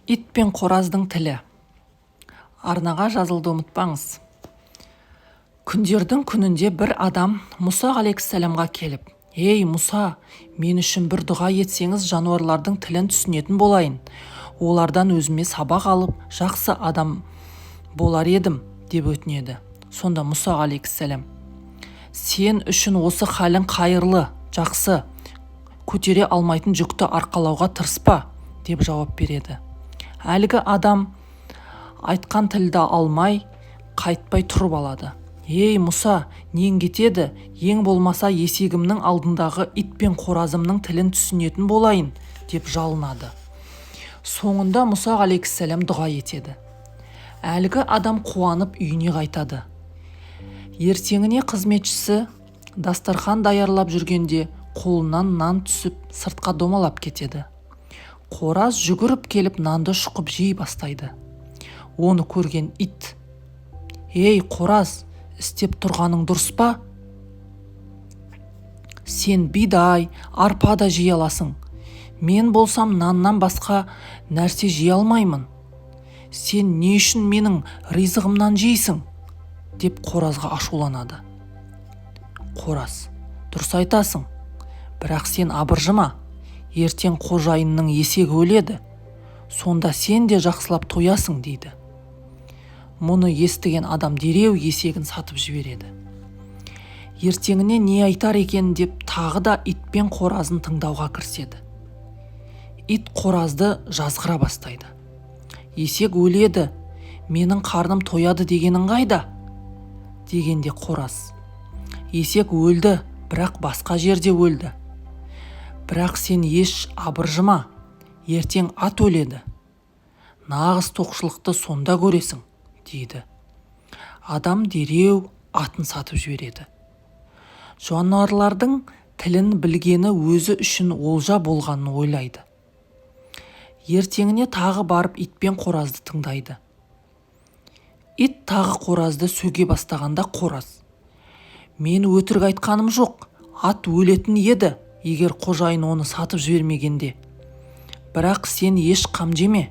Ит пен қораздың тілі. Арнаға жазылуды ұмытпаңыз. Күндердің күнінде бір адам Мұса ғалейхиссәламға келіп: «Ей, Мұса, мен үшін бір дұға етсеңіз, жануарлардың тілін түсінетін болайын. Олардан өзіме сабақ алып, жақсы адам болар едім», – деп өтінеді. Сонда Мұса ғалейхиссәлам: «Сен үшін осы халің қайырлы, жақсы. Көтере алмайтын жүкті арқалауға тырыспа», – деп жауап береді. Әлгі адам айтқан тілді алмай, қайтпай тұрып алады. «Ей, Мұса, нең кетеді? Ең болмаса есегімнің алдындағы ит пен қоразымның тілін түсінетін болайын», – деп жалынады. Соңында Мұса ғалейхиссәлам дұға етеді. Әлгі адам қуанып үйіне қайтады. Ертеңіне қызметшісі дастархан даярлап жүргенде, қолынан нан түсіп, сыртқа домалап кетеді. Қораз жүгіріп келіп, нанды шұқып жей бастайды. Оны көрген ит: «Ей, қораз, істеп тұрғаның дұрыс па? Сен бидай, арпа да жей аласың. Мен болсам наннан басқа нәрсе жей алмаймын. Сен не үшін менің ризығымнан жейсің?» – деп қоразға ашуланады. Қораз: «Дұрыс айтасың, бірақ сен абыржыма. Ертең қожайынның есегі өледі, сонда сен де жақсылап тоясың», – дейді. Мұны естіген адам дереу есегін сатып жібереді. Ертеңіне не айтар екен деп тағы да ит пен қоразын тыңдауға кіріседі. Ит қоразды жазғыра бастайды: «Есек өледі, менің қарным тояды дегенің қайда?» – дегенде, қораз: «Есек өлді, бірақ басқа жерде өлді. Бірақ сен еш абыржыма, ертең ат өледі, нағыз тоқшылықты сонда көресің», – дейді. Адам дереу атын сатып жібереді. Жануарлардың тілін білгені өзі үшін олжа болғанын ойлайды. Ертеңіне тағы барып ит пен қоразды тыңдайды. Ит тағы қоразды сөге бастағанда, қораз: «Мен өтірік айтқаным жоқ. Ат өлетін еді, егер қожайын оны сатып жібермегенде. Бірақ сен еш қам жеме,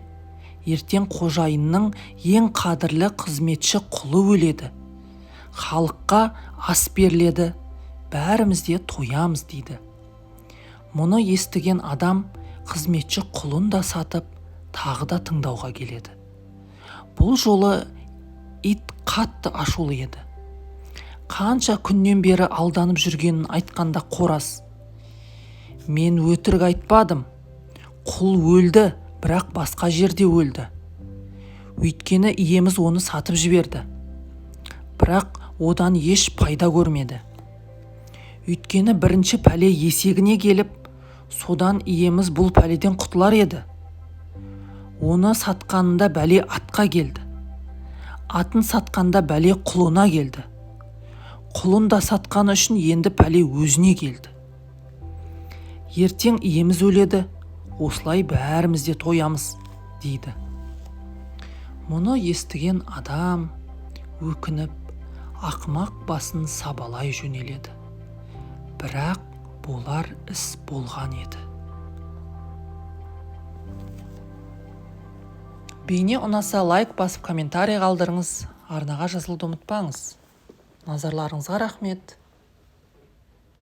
ертең қожайынның ең қадірлі қызметші құлы өледі, халыққа ас беріледі, бәріміз де тоямыз», – дейді. Мұны естіген адам қызметші құлын да сатып, тағы да тыңдауға келеді. Бұл жолы ит қатты ашулы еді. Қанша күннен бері алданып жүргенін айтқанда, қораз: «Мен өтірік айтпадым. Құл өлді, бірақ басқа жерде өлді, өйткені иеміз оны сатып жіберді, бірақ одан еш пайда көрмеді. Өйткені бірінші пәле есегіне келіп, содан иеміз бұл пәледен құтылар еді. Оны сатқанында бәле атқа келді, атын сатқанда бәле құлына келді, құлын да сатқаны үшін енді пәле өзіне келді. Ертең иеміз өледі, осылай бәріміз де тоямыз», – дейді. Мұны естіген адам өкініп, ақымақ басын сабалай жөнеледі. Бірақ болар іс болған еді. Бейне ұнаса, лайк басып, комментарий қалдырыңыз, арнаға жазылуды ұмытпаңыз. Назарларыңызға рахмет.